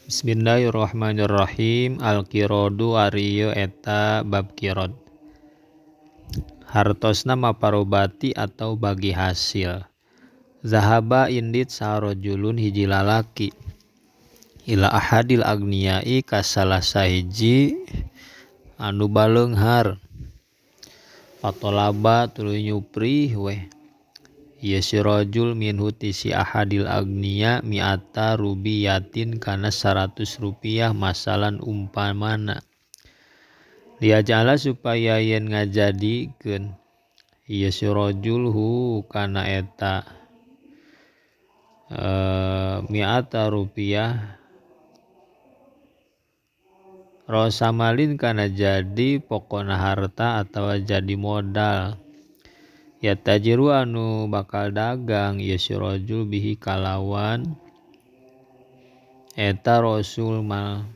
Bismillahirrahmanirrahim. Al-Qiradu ari ieu eta bab qirad. Hartosna maparobati atau bagi hasil. Zahaba indit saha rajulun hiji lalaki ila ahadil agniyai ka salah sahiji anu baleunghar. Patolaba tuluy nyuprih weh. Ieu si rajul minhu ti si ahadil agniya mi'ata rubiyatin kana 100 rupiah masalan umpamana. Liaja'ala supaya yen ngajadikeun ieu si rajul hu kana eta mi'ata rupiah rosamalin kana jadi pokona harta atawa jadi modal. Ya tajiru anu bakal dagang ieu si rajul bihi kalawan eta rasul mal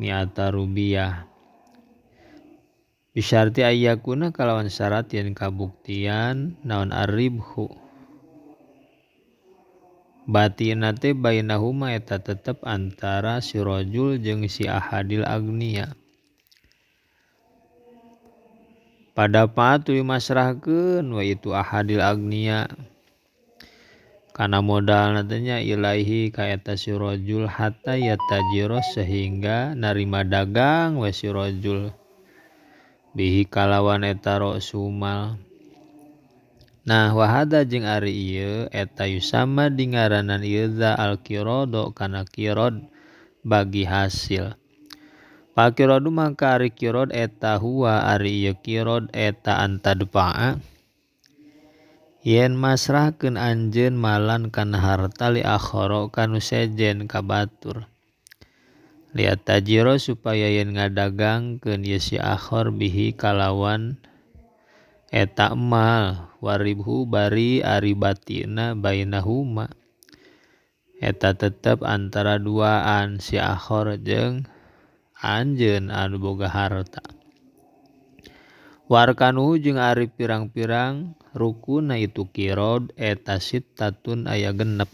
mi'ata rubiah bisyarti ayyakuna kalawan syarat yen kabuktian naon arribhu batina teh bainahuma eta tetep antara si rajul jeung si ahadil agniya. Pada tuluy masrahkeun we itu ahadil agniya kana modalna teh nya ilaihi ka eta si rajul hatta yatajira sehingga narima dagang we si rajul bihi kalawan eta rasumal. Nah wahada jeung ari ieu eta yusama dingaranan ieu za al-qirado kana qirad bagi hasil. Pakiradu maka ari qirad eta huwa ari ieu qirad eta antadfa'a yen masrahkeun anjeun malan kana harta li akhara kanu sejen ka batur. Liatajira supaya yen ngadagangkeun ieu si akhar bihi kalawan eta mal waribhu bari ari batina bainahuma eta tetep antara duaan si akhar jeung anjeun anu boga harta. Warkanuhu jeung ari pirang-pirang rukuna itu qirad eta sittatun aya 6.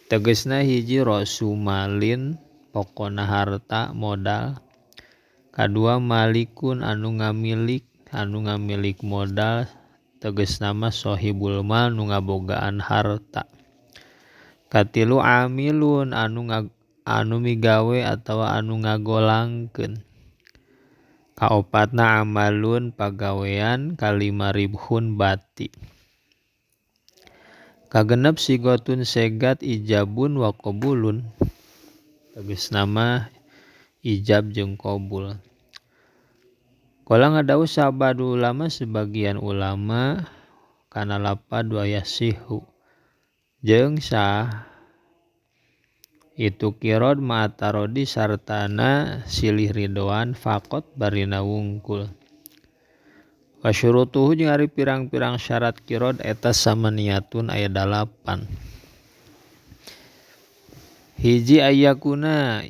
Tegesna hiji rasumalin pokona harta modal, kadua malikun anu ngamilik modal tegesna mah sahibul mal nu ngabogaan harta. Katilu amilun anu migawe atawa anu ngagolangkeun. Kaopatna amalun pagawean, kalima ribhun bati. Kagenep sigotun segat ijabun wa qabulun. Tegasna mah ijab jeung qabul. Qala ngadawuh sabadu ulama sebagian ulama kana lapad wa yasihu jeung sah itu qirad ma'atarodi sartana silih ridoan faqot barina wungkul. Wa syurutuhu jeung ari pirang-pirang syarat qirad eta samaniyatun aya 8. Hiji ayyakuna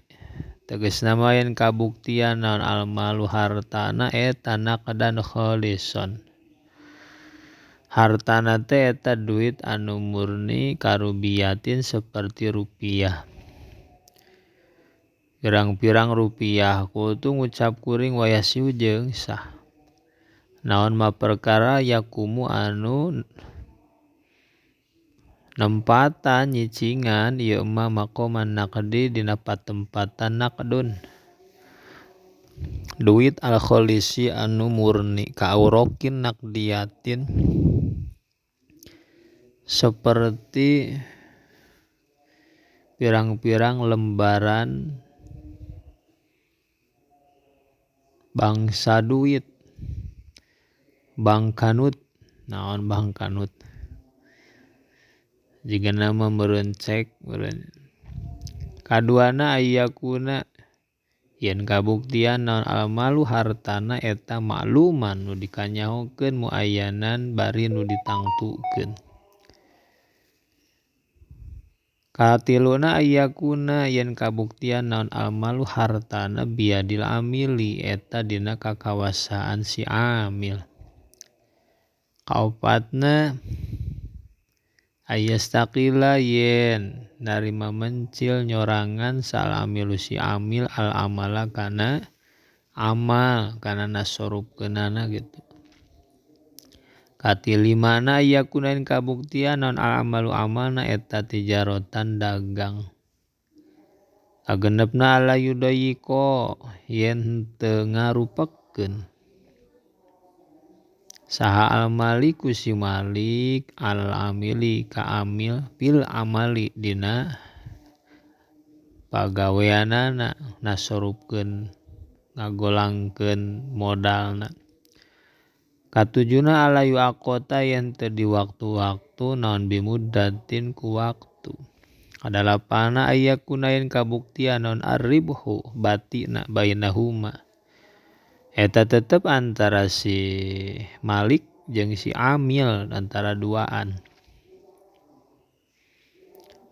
tegasna mah yen kabuktian naon almalu hartana eta naqdan khalison. Hartana teh eta duit anu murni karubiyatin seperti rupiah. Pirang-pirang rupiah kultu ngucap kuring wayasiu jeung sah. Naon ma perkara yakumu anu nempatan nyicingan ieu mah maqaman naqdi dina patempatan naqdun. Duit al-kholisi anu murni kaaurokin naqdiyatin seperti pirang-pirang lembaran bangsa duit bangkanut naon bangkanut jika nama meureun cek meureun kaduana ayyakuna yen kabuktian naon almalu hartana eta makluman nu dikanyahokeun muayyanan bari nu ditangtukeun. Katiluna ayyakuna yen kabuktian naon almalu hartana biadil amili eta dina kakawasaan si amil. Kaopatna Ayastaqila yen narima mencil nyorangan sal amilu si amil al amala kana amal kana nasorupkeunana gitu. Katilimana yakunain kabuktian non al amalu amalna eta tijarotan dagang. Kagenepna ala yudayiko yen teu ngarupekeun saha al maliku si malik al amili ka amil fil amali dina pagaweanana nasorupkeun ngagolangkeun modalna. Katujuna ala yuaqota yen teu di waktu-waktu naon bimuddatin ku waktu. Kadalapana aya kunain kabuktian naon arribhu batina bainahuma. Eta tetep antara si malik jeung si amil antara duaan.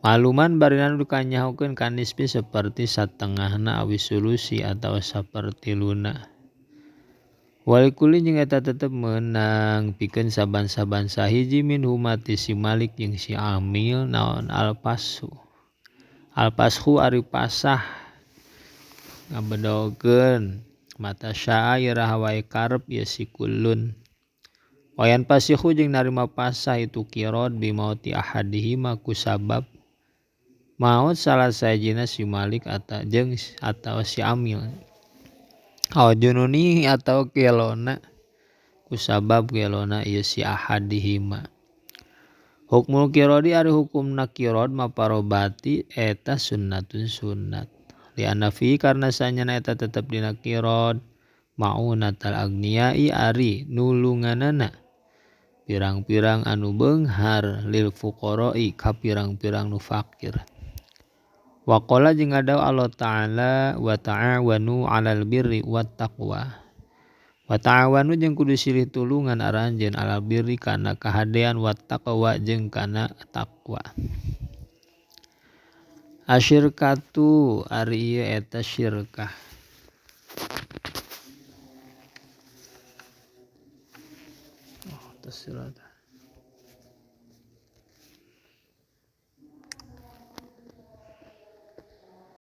Maluman barina nu dikanyahokeun kanispi seperti satengahna awi sulusi atawa sapertiluna. Walikuli jeung eta tetep meunang pikeun saban-saban sahiji min humati si malik jeung si amil naon alpasu. Alpashu ari pasah ngabedokeun mata syaa iraha wae karep ieu si kulun. Wayan pasihu jeung narima pasah itu qirad bimauti ahadihima ku sabab maut salah sahijina si malik atawa jeung atawa si amil. Aw jununi atau gelona ku sabab gelona ieu si ahadihima. Hukmul qiradi ari hukumna qirad maparobati eta sunnatun sunnat. Lianna fi karna sanyana eta tetep dina qirad maunatal agniyai ari nulunganana pirang-pirang anu beunghar lil fuqara'i ka pirang-pirang nu fakir. Waqala jeung ngadau Allah Ta'ala wa ta'awanu 'alal birri wat taqwa. Wa ta'awanu jeung kudu silih tulungan aranjeun alal birri kana kahadean wat taqwa jeung kana takwa. Asyirkatu ari ieu eta syirkah. Oh, tersirat.